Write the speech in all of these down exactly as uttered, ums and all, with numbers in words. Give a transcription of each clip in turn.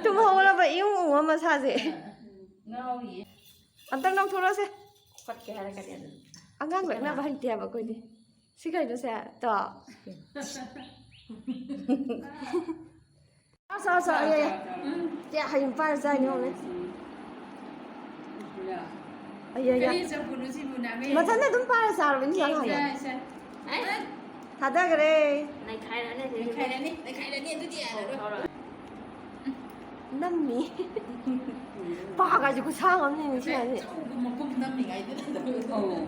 ꯇꯨꯝ ꯍꯧꯒꯠꯂꯕ ꯏꯎ ꯎ ꯑꯃ ꯁꯥꯁꯦ꯫ ꯉꯥꯎꯔꯤꯌꯦ꯫ ꯑꯝꯇꯪ ꯂꯧꯊꯣꯔꯛꯑꯣꯁꯦ꯫ ꯈꯣꯠꯀꯦ ꯍꯥꯏꯔꯛꯀꯅꯤ ꯑꯗꯨ꯫ ꯑꯉꯥꯡ ꯂꯛꯅꯕ ꯍꯩꯇꯦ ꯍꯥꯏꯕ ꯑꯩꯈꯣꯏꯗꯤ꯫ ꯁꯤ ꯀꯩꯅꯣ ꯁꯦ? ꯇꯣ꯫ ꯁꯥ, ꯁꯥ, ꯁꯥ, ꯑꯦ, ꯑꯦ꯫ ꯆꯦ, ꯍꯌꯦꯡ ꯄꯥꯏꯔ ꯆꯥꯏꯅꯤ ꯌꯦꯡꯉꯨꯅꯦ꯫ ꯑꯩ, ꯑꯩ, ꯑꯩ꯫ ꯀꯔꯤ ꯆꯝꯐꯨꯠꯅꯣ ꯁꯤꯕꯨ, ꯅꯥꯕꯤ? ꯃꯊꯟꯇ ꯑꯗꯨꯝ ꯄꯥꯏꯔ ꯆꯥꯔꯕꯅꯤ ꯁꯦ, ꯉꯁꯥꯏ꯫ ꯁꯦ꯫ ꯊꯥꯗꯈ꯭ꯔꯦ꯫ ꯅꯩꯈꯥꯏꯔꯅꯤ, ꯅꯩꯈꯥꯏꯔꯅꯤ, ꯅꯩꯈꯥꯏꯔꯅꯤ, ꯑꯗꯨꯗꯤ ꯌꯥꯔꯔꯣꯏ꯫ ꯅꯝꯃꯤ꯫ ꯄꯥꯒꯁꯦ ꯈꯨꯁꯥꯡ ꯑꯃꯅꯤ ꯁꯤ ꯍꯥꯏꯁꯦ꯫ ꯆꯧꯒ ꯃꯄꯨꯝ ꯅꯝꯃꯤꯉꯥꯏꯗꯨꯗ꯫ ꯑꯧ꯫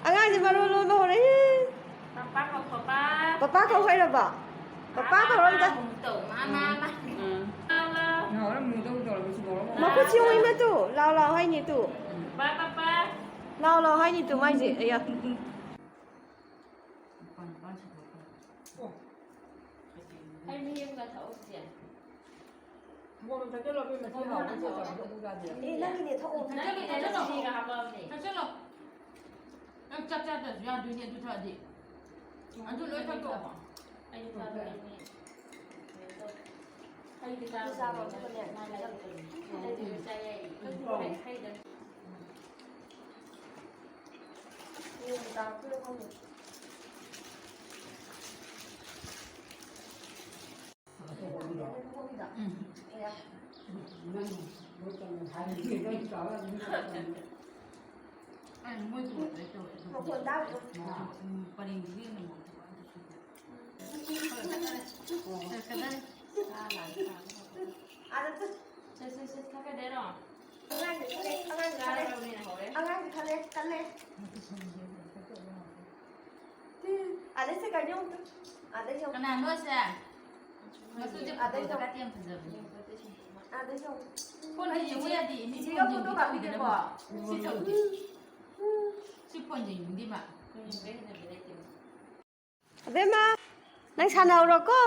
ꯑꯉꯥꯡꯁꯦ ꯃꯔꯣꯟ ꯂꯣꯟꯕ ꯍꯧꯔꯛꯏ꯫ ꯄꯄꯥ ꯀꯧ, ꯄꯄꯥ꯫ ꯄꯄꯥ ꯀꯧ ꯍꯩꯔꯕꯣ? ꯄꯄꯥ ꯀꯧꯔꯣ ꯑꯝꯇ꯫ ꯑꯃꯨꯛ ꯇꯧ, ꯃꯥ, ꯃꯥ, ꯃꯥ꯫ ꯎꯝ꯫ ꯂꯥꯎ, ꯂꯥꯎ꯫ ꯅꯍꯥꯟ ꯃꯨꯗꯧ ꯇꯧꯔꯒ ꯁꯤ ꯂꯧꯔꯣ꯫ ꯃꯈꯨꯠꯁꯤ ꯌꯦꯡꯉꯨ ꯏꯃꯥ ꯇꯨ꯫ ꯂꯥꯎ, ꯂꯥꯎ ꯍꯥꯏꯅꯤ ꯇꯨ꯫ Papa, papa. ꯂꯥꯎ, ꯂꯥꯎ ꯍꯥꯏꯅꯤ ꯇꯨ ꯃꯥꯏꯁꯦ꯫ ꯑꯌꯥ꯫ ꯑꯩ ꯃꯍꯤ ꯑꯃꯒ ꯊꯛꯑꯣ, ꯆꯤꯆꯦ꯫ ꯁꯪꯒꯣꯝ ꯊꯛꯆꯜꯂꯣ, ꯏꯕꯦꯝꯃ, ꯁꯤ ꯍꯥꯎꯕ ꯆꯦ ꯆꯥꯕꯗꯣ ꯑꯃꯨꯛ ꯆꯥꯗꯦ꯫ ꯑꯦ, ꯅꯪꯒꯤꯅꯦ, ꯊꯛꯑꯣ꯫ ꯅꯪꯒꯤꯅꯦ, ꯆꯤꯅꯤꯒ ꯍꯥꯞꯄꯛꯑꯕꯅꯦ꯫ ꯊꯛꯆꯜꯂꯣ꯫ ꯅꯪ ꯆꯥꯛ ꯆꯥꯗ꯭ꯔꯁꯨ ꯌꯥꯗꯣꯏꯅꯦ ꯑꯗꯨ ꯊꯛꯑꯗꯤ꯫ ꯑꯗꯨ ꯂꯣꯏ ꯊꯛꯇꯣꯛꯑꯣ꯫ ꯑꯩꯁꯨ ꯆꯥꯗꯣꯏꯅꯦ꯫ ꯑꯩꯗꯤ ꯆꯥꯕ ꯑꯗꯨꯒꯅꯦ꯫ ꯍꯩꯗ꯫ ꯌꯦꯟ ꯆꯥꯔꯛꯇꯣꯏꯔꯥ ꯈꯪꯗꯦ꯫ ꯎꯝ꯫ ꯑꯩ ꯃꯣꯏ ꯀꯩꯅꯣ ꯇꯧꯋꯦ, ꯑꯗꯨ ꯃꯈꯣꯟ ꯇꯥꯕ꯭ꯔꯣ? ꯎꯝ, ꯄꯔꯦꯡꯗꯨꯒꯤ ꯀꯩꯅꯣ ꯇꯧꯕ, ꯑꯗꯨꯁꯨ꯫ ꯆꯠꯀꯗꯧꯔꯦ꯫ ꯆꯠꯀꯗꯧꯔꯦ꯫ ꯑꯥꯗ ꯆꯠ-, ꯁꯦ, ꯁꯦ, ꯁꯦ, ꯊꯛꯀꯗꯣꯏꯔꯣ? ꯑꯉꯥꯡꯁꯦ ꯈꯜꯂꯦ, ꯑꯉꯥꯡꯁꯦ ꯈꯜꯂꯦ꯫ ꯆꯥꯔꯕꯅꯤꯅ ꯍꯧꯔꯦ꯫ ꯑꯉꯥꯡꯁꯦ ꯈꯜꯂꯦ, ꯈꯜꯂꯦ꯫ ꯑꯗꯩ ꯁꯦ ꯀꯩꯅꯣ ꯑꯃꯨꯛꯇ꯫ ꯑꯗꯩ ꯁꯦ ꯑꯃꯨꯛ꯫ ꯀꯅꯥꯅꯣ ꯑꯁꯦ? ꯃꯆꯨꯁꯦ ꯑꯗꯩ ꯁꯦ ꯐꯣꯇꯣꯗꯒꯗꯤ ꯌꯥꯝ ꯐꯖꯕꯅꯦ꯫ ꯑꯗꯩ ꯁꯦ ꯑꯃꯨꯛ꯫ ꯐꯣꯟꯗ ꯌꯦꯡꯉꯨ ꯌꯥꯗꯦ, ꯃꯤ ꯆꯤꯆꯦꯒ ꯐꯣꯟ ꯐꯣꯇꯣ ꯌꯦꯡꯕꯗꯤ ꯀꯥꯞꯄꯤꯒꯦꯀꯣ꯫ ꯇꯧꯗꯦꯗꯅ꯫ ꯁꯤ ꯇꯧꯗꯦ꯫ ꯁꯤ ꯐꯣꯟ ꯌꯦꯡꯅꯤꯡꯗꯦ ꯃꯥ꯫ ꯑꯩꯈꯣꯏ ꯌꯦꯡꯕ ꯍꯩꯅꯕꯤ ꯂꯩꯇꯦ꯫ ꯑꯕꯦꯝꯃ, ꯅꯪ ꯁꯥꯟꯅꯍꯧꯔꯣꯀꯣ꯫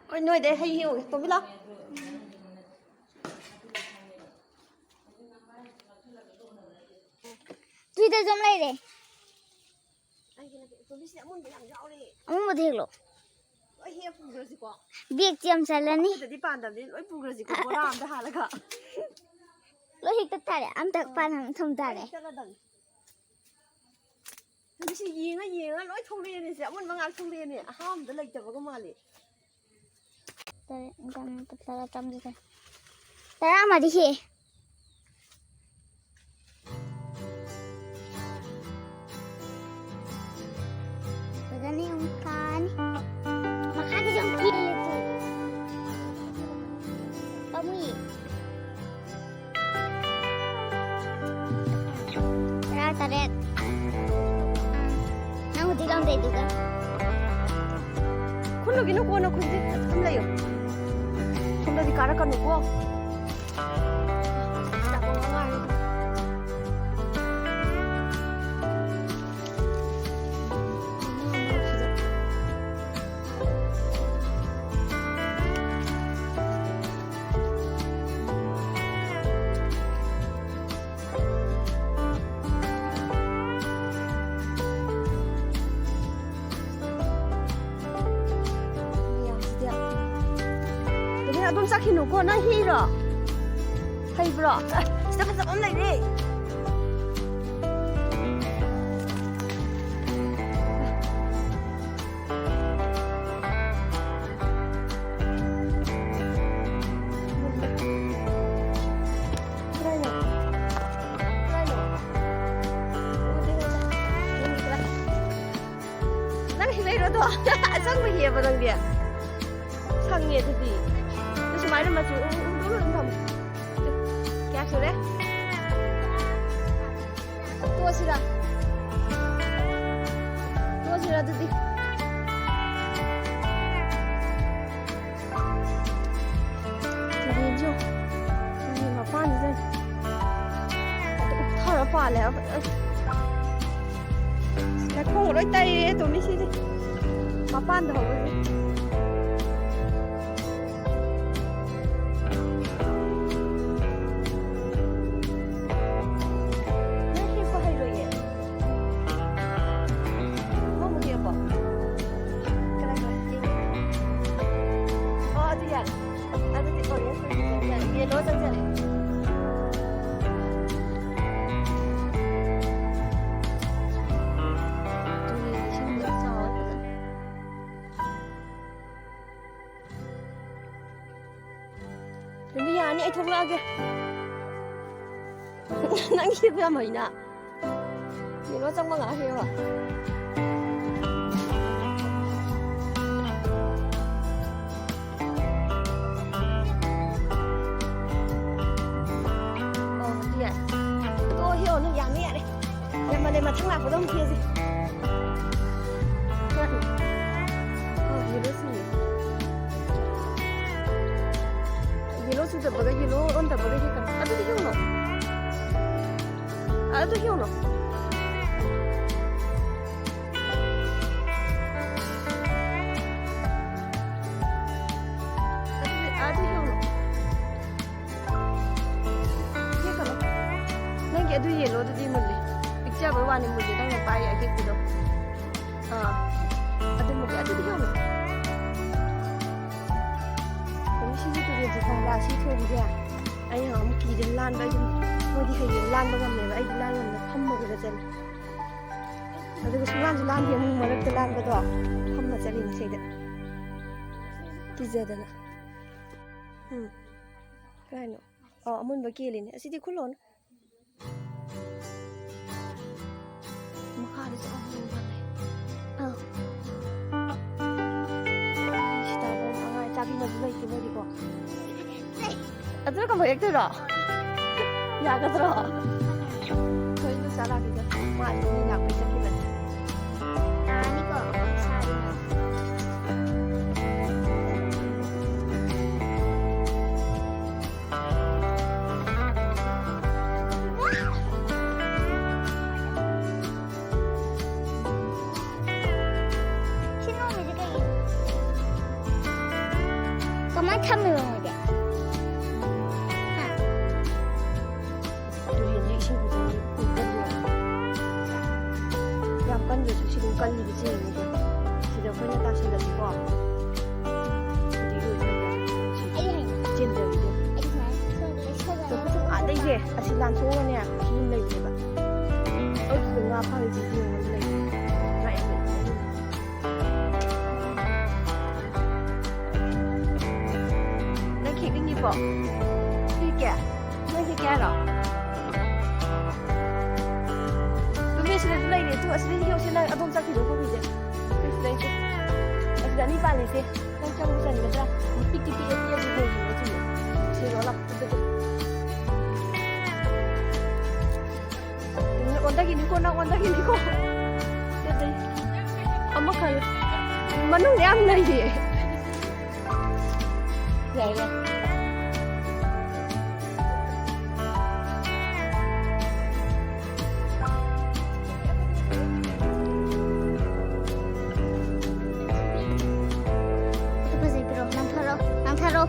ꯍꯣꯏ, ꯅꯣꯏꯗꯩ ꯍꯩ ꯍꯦꯛꯎꯒꯦ꯫ ꯇꯣꯝꯕꯤ, ꯂꯥꯎ꯫ ꯇꯨꯏꯗꯁꯨ ꯑꯃ ꯂꯩꯔꯦ꯫ ꯑꯃꯨꯟꯕꯗ ꯍꯦꯛꯂꯣ꯫ ꯑꯩ ꯍꯦꯛ ꯄꯨꯈ꯭ꯔꯁꯤꯀꯣ꯫ ꯕꯦꯒꯇꯤ ꯌꯥꯝ ꯆꯜꯂꯅꯤ꯫ ꯑꯩꯈꯣꯏꯗꯗꯤ ꯄꯥꯟꯗꯕꯅꯤ, ꯂꯣꯏ ꯄꯨꯈ꯭ꯔꯁꯤꯀꯣ, ꯕꯣꯔꯥ ꯑꯝꯗ ꯍꯥꯜꯂꯒ꯫ ꯂꯣꯏ ꯍꯦꯛꯇ ꯇꯥꯔꯦ, ꯑꯝꯇ ꯄꯥꯟ ꯑꯃ ꯊꯝ ꯇꯥꯔꯦ꯫ ꯂꯣꯏ ꯆꯠꯂꯗꯕꯅꯤ꯫ ꯑꯗꯨ ꯁꯤ ꯌꯦꯡꯉ ꯌꯦꯡꯉ ꯂꯣꯏ ꯊꯣꯛꯂꯛꯑꯦꯅꯦ, ꯁꯦ ꯑꯃꯨꯟꯕ ꯉꯥꯛ ꯊꯣꯛꯂꯛꯑꯦꯅꯦ, ꯑꯍꯥꯟꯕꯗ ꯂꯩꯇꯕꯒ ꯃꯥꯜꯂꯦ꯫ ꯇꯔꯦꯠ, ꯅꯤꯄꯥꯜ, ꯃꯥꯄꯜ, ꯇꯔꯥ, ꯇꯔꯥꯃꯥꯊꯣꯏ, ꯇꯔꯥꯃꯔꯤ ꯍꯦꯛꯑꯦ꯫ ꯐꯖꯅ ꯑꯃꯨꯛ ꯊꯥꯅꯤ꯫ ꯃꯈꯥꯗꯁꯨ ꯑꯃꯨꯛ ꯀꯦꯜꯂꯦ ꯇꯨ꯫ ꯄꯥꯝꯃꯨꯏꯌꯦ꯫ ꯇꯔꯥꯇꯔꯦꯠ꯫ ꯅꯪ ꯍꯧꯖꯤꯛ ꯂꯥꯎꯗꯩꯗꯨꯒ꯫ ꯈꯨꯜꯂꯨꯒꯤꯅꯨ, ꯀꯣꯟꯅ ꯈꯨꯟꯁꯤ꯫ ꯑꯗꯨꯝ ꯂꯩꯌꯨ꯫ ꯁꯣꯝꯗꯗꯤ ꯀꯥꯔꯛꯀꯅꯨꯀꯣ꯫ ꯃꯌꯥꯝꯁꯤꯗꯤ꯫ ꯑꯗꯨꯝ ꯆꯠꯈꯤꯅꯨꯀꯣ, ꯅꯪ ꯍꯤꯔꯣ? ꯍꯩꯕ꯭ꯔꯣ? ꯑꯦ, ꯁꯤꯗ ꯐꯖꯕ ꯑꯃ ꯂꯩꯔꯦ꯫ ꯅꯪ ꯁꯤ ꯂꯩꯔꯣꯗꯣ꯫ ꯑꯆꯪꯕ ꯍꯦꯕ ꯅꯪꯗꯤ꯫ ꯁꯪꯉꯦ ꯑꯗꯨꯗꯤ꯫ ꯑꯗꯨ ꯁꯨꯃꯥꯏꯅ ꯃꯆꯨ ꯎ-, ꯎ-, ꯎ-, ꯑꯗꯨꯝ ꯊꯝꯃꯨ꯫ ꯀꯌꯥ ꯁꯨꯔꯦ? ꯇꯣꯛꯑꯁꯤꯔ? ꯇꯣꯛꯑꯁꯤꯔ ꯑꯗꯨꯗꯤ? ꯇꯨꯔꯦꯟꯁꯨ, ꯇꯨꯔꯦꯟ ꯃꯄꯥꯟꯁꯤꯗ ꯍꯦꯛꯇ ꯎꯞꯊꯔ ꯄꯥꯜꯂꯦ ꯍꯥꯏꯕ꯫ ꯑꯁ, ꯂꯩꯈꯣꯝꯒ ꯂꯣꯏ ꯇꯩꯔꯦ ꯇꯣꯝꯕꯤꯁꯤꯗꯤ꯫ ꯃꯄꯥꯟꯗ ꯍꯧꯕꯁꯦ꯫ ꯅꯪ ꯍꯦꯛꯄ ꯍꯩꯔꯣꯏꯌꯦ꯫ ꯅꯪꯕꯨ ꯍꯦꯛꯄꯣ? ꯀꯗꯥꯏ ꯀꯗꯥꯏ ꯍꯦꯛꯏ? ꯂꯣꯏ ꯆꯪꯁꯤꯜꯂꯦ꯫ ꯑꯗꯨꯅꯦ, ꯏꯁꯤꯡꯗꯣ ꯆꯥꯎꯋꯦ ꯐꯖꯅ꯫ ꯂꯝꯕꯤ ꯌꯥꯅꯤ, ꯑꯩ ꯊꯣꯛꯂꯛꯑꯒꯦ꯫ ꯅꯪ ꯁꯤꯕꯨ ꯌꯥꯝ ꯍꯩꯅ꯫ ꯌꯦꯂꯣ ꯆꯪꯕ ꯉꯥꯏ ꯍꯦꯛꯑꯣ꯫ ꯑꯣ, ꯑꯗꯨ ꯌꯥꯏ꯫ ꯑꯣ, ꯍꯦꯛꯑꯣ, ꯅꯪ ꯌꯥꯝꯃꯦ, ꯌꯥꯔꯦ꯫ ꯌꯥꯝꯃꯜꯂꯦ, ꯃꯊꯪ ꯂꯥꯛꯄꯗ ꯑꯃꯨꯛ ꯍꯦꯛꯑꯁꯤ꯫ ꯑꯣ, ꯌꯦꯂꯣ ꯁꯨꯏꯌꯦ꯫ ꯌꯦꯂꯣ ꯁꯨꯗꯕꯒ ꯌꯦꯂꯣ ꯑꯣꯟꯗꯕꯒ ꯍꯦꯛꯀꯅꯨ꯫ ꯑꯗꯨꯗꯤ ꯍꯦꯛꯎꯅꯣ꯫ ꯑꯗꯨ ꯍꯦꯛꯎꯅꯣ꯫ ꯑꯗꯨ, ꯑꯗꯨ ꯍꯦꯛꯎꯅꯣ꯫ ꯍꯦꯛꯀꯅꯨ꯫ ꯅꯪꯒꯤ ꯑꯗꯨ ꯌꯦꯂꯣꯗꯨꯗꯤ ꯃꯨꯜꯂꯤ꯫ ꯄꯤꯛꯆꯕꯩ ꯋꯥꯅꯤ ꯃꯨꯜꯂꯤ꯫ ꯅꯪꯅ ꯄꯥꯏ ꯑꯍꯦꯛꯄꯗꯣ꯫ ꯑꯥ꯫ ꯑꯗꯨ ꯃꯨꯜꯂꯤ꯫ ꯑꯗꯨꯗꯤ ꯍꯦꯛꯎꯅꯣ꯫ ꯑꯗꯨ ꯁꯤꯒꯤ ꯇꯨꯔꯦꯜꯁꯦ ꯈꯪꯕ꯭ꯔꯥ? ꯁꯤ ꯊꯣꯡꯁꯦ꯫ ꯑꯩꯅ ꯑꯃꯨꯛ ꯀꯤꯗꯅ ꯂꯥꯟꯕ꯫ ꯑꯩꯗꯤ ꯃꯣꯏꯗꯤ ꯍꯩꯌꯦꯕ ꯂꯥꯟꯕ ꯉꯝꯃꯦꯕ꯫ ꯑꯩꯗꯤ ꯂꯥꯟ ꯉꯝꯗ ꯐꯝꯃꯒ ꯆꯠꯂꯤ꯫ ꯑꯗꯨꯒ ꯁꯨꯡꯂꯥꯟꯁꯨ ꯂꯥꯟꯗꯦ꯫ ꯑꯃꯨꯛ ꯃꯔꯛꯇ ꯂꯥꯟꯕꯗꯣ ꯐꯝꯃ ꯆꯠꯂꯤꯅꯤ ꯁꯤꯗ꯫ ꯀꯤꯖꯗꯅ꯫ ꯎꯝ꯫ ꯀꯩꯅꯣ? ꯑꯣ, ꯑꯃꯨꯟꯕ ꯀꯦꯜꯂꯤꯅꯦ꯫ ꯑꯁꯤꯗꯤ ꯈꯨꯜꯂꯣꯅ꯫ ꯃꯈꯥꯗꯁꯨ ꯑꯃꯨꯟꯕ ꯂꯩ꯫ ꯑꯥ꯫ ꯁꯤꯇꯥꯕꯣꯟ ꯑꯉꯥꯡ ꯆꯥꯕꯤꯅꯕꯁꯨ ꯂꯩꯇꯦ ꯃꯣꯏꯗꯤꯀꯣ꯫ ꯑꯗꯨꯅ ꯀꯝꯕ ꯍꯦꯛꯇꯣꯏꯔꯣ? ꯌꯥꯒꯗ꯭ꯔꯣ? ꯀꯩꯅꯣ ꯆꯥꯔꯛꯏꯗꯣ? ꯃꯥ ꯑꯅꯤ ꯂꯥꯛꯄꯩ ꯆꯠꯈꯤꯕꯅꯤ꯫ ꯌꯥꯅꯤꯀꯣ? ꯁꯥꯔꯤꯉꯩ꯫ ꯁꯤ ꯅꯣꯡꯃꯤꯁꯦ ꯀꯩꯒꯤꯅꯣ? ꯀꯃꯥꯏꯅ ꯊꯝꯃꯤꯕ ꯃꯣꯏꯗꯤ? ꯍꯥ? ꯇꯨꯔꯦꯟꯁꯦ ꯏꯁꯤꯡ ꯈꯨꯆꯦꯟꯁꯦ ꯀꯜꯂꯤ꯫ ꯌꯥꯝ ꯀꯟꯗ꯭ꯔꯁꯨ ꯁꯤ ꯑꯗꯨꯝ ꯀꯜꯂꯤꯕ ꯆꯦꯟꯕꯁꯦ꯫ ꯁꯤꯗ ꯑꯩꯈꯣꯏꯅ ꯇꯥꯁꯜꯂꯗꯤꯀꯣ꯫ ꯁꯤꯗꯤ ꯂꯣꯏ ꯆꯦꯟꯗꯕꯤꯗ꯫ ꯑꯩ ꯍꯩꯅꯤ꯫ ꯆꯦꯟꯗꯕꯤꯗ꯫ ꯑꯩ ꯁꯨꯃꯥꯏꯅ ꯑꯦ, ꯑꯁꯤ ꯂꯥꯟꯊꯣꯛꯑꯒꯅꯦ, ꯁꯤ ꯑꯗꯨꯝ ꯂꯩꯕꯅꯦꯕ꯫ ꯑꯗꯨꯗ ꯉꯥ ꯐꯥꯔꯤꯁꯤ ꯌꯦꯡꯉꯒ ꯂꯩ꯫ ꯉꯥ ꯌꯥꯝ ꯂꯩꯕꯅꯦ꯫ ꯅꯪ ꯈꯦꯠꯅꯤꯡꯉꯤꯕꯣ? ꯍꯦꯛꯀꯦ? ꯅꯪ ꯍꯦꯛꯀꯦ ꯍꯥꯏꯔꯣ? ꯇꯨꯃꯤ, ꯁꯤꯗꯁꯨ ꯂꯩꯔꯦ꯫ ꯇꯨ, ꯑꯁꯤꯗ ꯍꯦꯛꯎꯁꯦ꯫ ꯅꯪ ꯑꯗꯣꯝ ꯆꯠꯈꯤꯗꯣ ꯈꯣꯠꯈꯤꯁꯦ꯫ ꯁꯤꯗ ꯂꯩꯁꯦ꯫ ꯑꯁꯤꯗ ꯑꯅꯤ ꯄꯥꯜꯂꯤꯁꯦ꯫ ꯅꯪ ꯆꯪꯕ ꯆꯟꯒꯗ꯭ꯔꯥ? ꯄꯤꯛꯇꯤ ꯄꯤꯛꯑꯦ, ꯄꯤꯛꯑꯗꯤ ꯂꯩꯔꯤꯕ ꯁꯤꯁꯦ꯫ ꯁꯤꯔꯣ ꯂꯥꯎ꯫ ꯑꯣꯟꯊꯈꯤꯅꯤꯀꯣ, ꯅꯪ ꯑꯣꯟꯊꯈꯤꯅꯤꯀꯣ꯫ ꯑꯗꯨꯗꯩ ꯑꯃꯈꯛ ꯃꯅꯨꯡꯗ ꯌꯥꯝ ꯂꯩꯔꯤꯌꯦ꯫ ꯌꯥꯏ, ꯌꯥꯏ꯫ ꯑꯗꯨ ꯐꯖꯩ, ꯄꯤꯔꯛꯑꯣ꯫ ꯅꯪ ꯊꯥꯔꯛꯑꯣ, ꯅꯪ ꯊꯥꯔꯛꯑꯣ꯫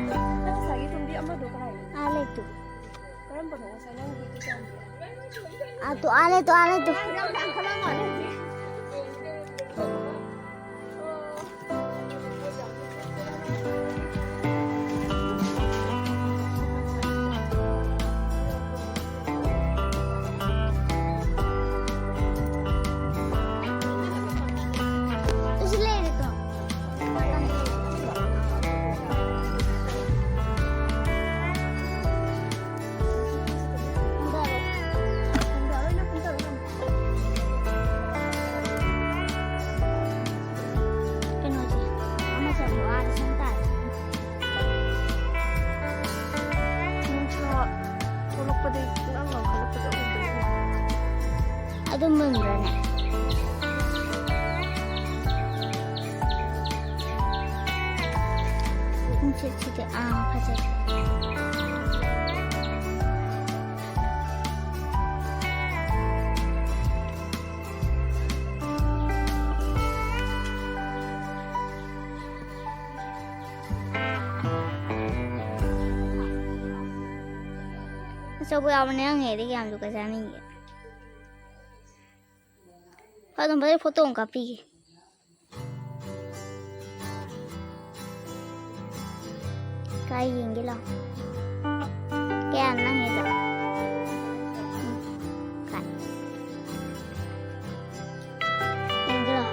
ꯅꯪ ꯉꯁꯥꯏꯒꯤ ꯇꯨꯝꯕꯤ ꯑꯃꯗꯣ ꯀꯗꯥꯏꯗꯅꯣ? ꯑꯥ, ꯂꯩꯇꯨ꯫ ꯀꯔꯝꯕꯅꯣ ꯉꯁꯥꯏ ꯅꯪ ꯍꯨꯏꯗꯣ ꯆꯥꯝꯕꯤꯗꯣ? ꯑꯥ, ꯇꯨ, ꯑꯥ, ꯂꯩꯇꯨ, ꯑꯥ, ꯂꯩꯇꯨ꯫ ꯌꯥꯝ ꯌꯥꯝ ꯈꯜꯂꯝꯃꯅꯤ꯫ ꯀꯩꯅꯣꯁꯦ, ꯑꯃꯁꯦ ꯑꯃꯨꯛ ꯑꯥꯗ ꯁꯪ ꯇꯥꯔꯦ꯫ ꯅꯨꯡꯁꯥ ꯊꯣꯛꯂꯛꯄꯗꯒꯤ ꯄꯨꯡꯉꯥꯡ ꯉꯥꯡꯈꯠꯂꯛꯄꯗꯣ ꯑꯗꯨꯗꯨꯒꯤ꯫ ꯑꯗꯨ ꯃꯨꯟꯕ꯭ꯔꯅꯦ? ꯅꯨꯡꯁꯤꯠꯁꯤꯗꯤ, ꯑꯥ, ꯐꯖꯩ꯫ ꯌꯥꯎꯕꯅꯦ, ꯅꯪ ꯍꯦꯛ ꯀꯌꯥꯝꯁꯨ ꯆꯥꯅꯤꯡꯒꯦ? ꯑꯗꯨꯝ ꯐꯖꯩ, ꯐꯣꯇꯣ ꯑꯃ ꯀꯥꯞꯄꯤꯒꯦ꯫ ꯀꯥꯏ ꯌꯦꯡꯒꯦ ꯂꯥꯎ꯫ ꯀꯌꯥꯅꯣ ꯅꯪꯒꯤꯗꯣ? ꯎꯝ, ꯀꯥꯏ꯫ ꯌꯦꯡꯒꯦ ꯂꯥꯎ꯫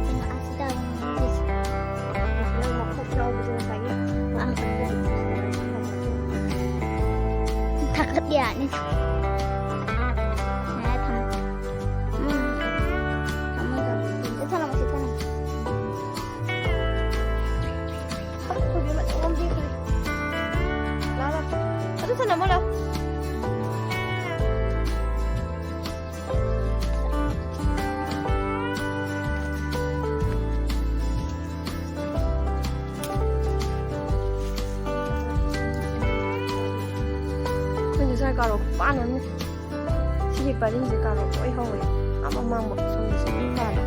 ꯎꯝ, ꯑꯁꯤ ꯇꯥꯕ ꯅꯨꯡꯉꯥꯏꯇꯦ꯫ ꯅꯪ ꯃꯈꯣꯛ ꯌꯥꯎꯕꯗꯣ ꯉꯁꯥꯏꯒꯤ꯫ ꯑꯥ꯫ ꯊꯥꯒꯠ ꯌꯥꯅꯤ꯫ ꯌꯥꯔꯦ, ꯊꯝꯃꯣ꯫ ꯎꯝ꯫ ꯊꯝꯃꯣ, ꯊꯝꯃꯣ꯫ ꯁꯤ ꯊꯝꯃꯣ, ꯁꯤ ꯊꯝꯃꯣ꯫ ꯂꯥꯛꯑꯣ, ꯂꯥꯛꯑꯣ꯫ ꯑꯗꯨ ꯊꯝꯃꯣ, ꯂꯥꯛꯑꯣ꯫ ꯑꯩꯈꯣꯏ ꯉꯁꯥꯏ ꯀꯥꯔꯣꯠ ꯄꯥꯟ ꯑꯃ, ꯁꯤꯒꯤ ꯄꯔꯤꯡꯁꯦ ꯀꯥꯔꯣꯠ ꯂꯣꯏ ꯍꯧꯋꯦ꯫ ꯑꯥ ꯃꯃꯥꯡ ꯁꯣꯝꯗꯁꯨ ꯂꯣꯏ ꯄꯥꯜꯂꯦ꯫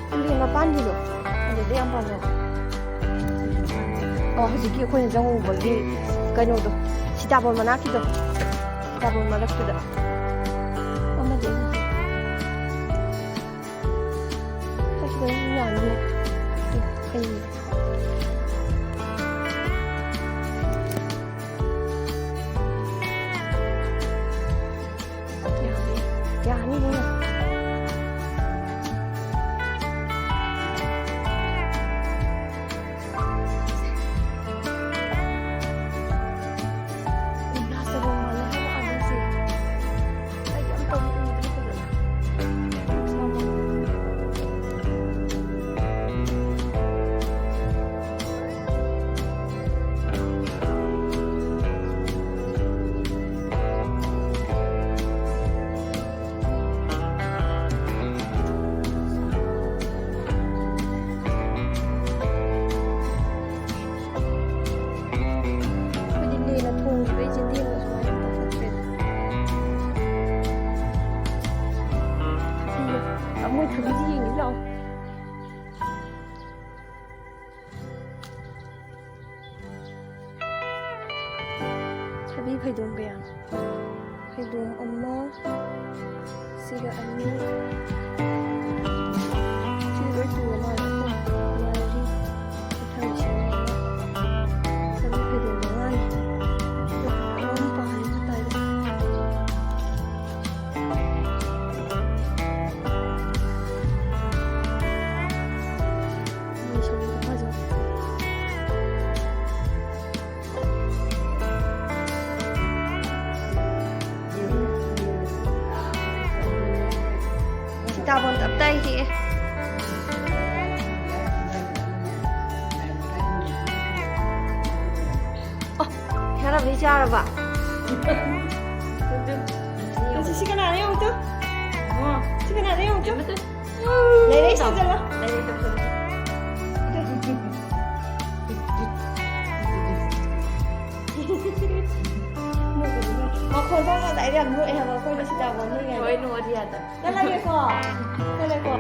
ꯈꯪꯗꯦ, ꯃꯄꯥꯟꯒꯤꯗꯣ ꯑꯗꯨꯗꯤ ꯌꯥꯝ ꯄꯥꯝꯃꯦ꯫ ꯑꯣ, ꯍꯧꯖꯤꯛꯀꯤ ꯑꯩꯈꯣꯏꯅ ꯆꯪꯉꯨꯕꯒꯤ ꯀꯩꯅꯣꯗꯣ, ꯁꯤꯇꯥꯕꯣꯟ ꯃꯅꯥꯛꯀꯤꯗꯣ, ꯁꯤꯇꯥꯕꯣꯟ ꯃꯔꯛꯇꯨꯗ ꯑꯃꯗꯤ ꯑꯃꯗꯤ꯫ ꯆꯠꯈꯤꯕ ꯌꯥꯅꯤꯌꯦ꯫ ꯑꯩ ꯌꯥꯅꯤ, ꯌꯥꯅꯤ꯫ ꯃꯤ ꯐꯩꯗꯣꯝ ꯀꯌꯥ? ꯐꯩꯗꯣꯝ ꯑꯃ, ꯁꯤꯒ ꯑꯅꯤ, ꯁꯤ ꯂꯣꯏ ꯁꯨꯔ ꯃꯥꯜꯂꯦ꯫ ꯃꯔꯤ, ꯃꯊꯪꯁꯤꯅ ꯁꯝ ꯐꯩꯗꯣꯝ ꯃꯉꯥꯅꯤ꯫ ꯑꯗꯨꯒ ꯑꯃ ꯄꯥꯔꯦ ꯃꯇꯥꯏꯗ꯫ ꯃꯣꯏ ꯁꯣꯝꯗ ꯐꯖꯕ꯫ ꯁꯤꯇꯥꯕꯣꯟ ꯇꯞ ꯇꯥꯏ ꯍꯦꯛꯑꯦ꯫ ꯑꯣ, ꯈꯔꯕꯨꯗꯤ ꯆꯥꯔꯕ? ꯑꯗꯨ, ꯑꯗꯨ ꯁꯤ ꯀꯅꯥꯅꯣ ꯌꯦꯡꯉꯨ ꯇꯨ꯫ ꯑꯣ꯫ ꯁꯤ ꯀꯅꯥꯅꯣ ꯌꯦꯡꯉꯨ ꯇꯨ꯫ ꯌꯦꯡꯉꯨ ꯇꯨ꯫ ꯂꯩꯔꯦ, ꯁꯟꯖꯜꯂꯣ꯫ ꯂꯩꯔꯦ, ꯁꯟꯖꯜꯂꯣ꯫ ꯃꯈꯣꯟ ꯊꯣꯛꯅ ꯑꯗꯥꯏꯗ ꯌꯥꯝ ꯅꯣꯛꯑꯦ ꯍꯥꯏꯕ ꯑꯩꯈꯣꯏꯅ ꯁꯤꯇꯥꯕꯣꯟ ꯍꯦꯛꯏꯉꯩꯗ꯫ ꯍꯣꯏ, ꯅꯣꯛꯑꯗꯤ ꯌꯥꯗꯕ꯫ ꯆꯠꯂꯒꯦꯀꯣ꯫ ꯆꯠꯂꯦꯀꯣ꯫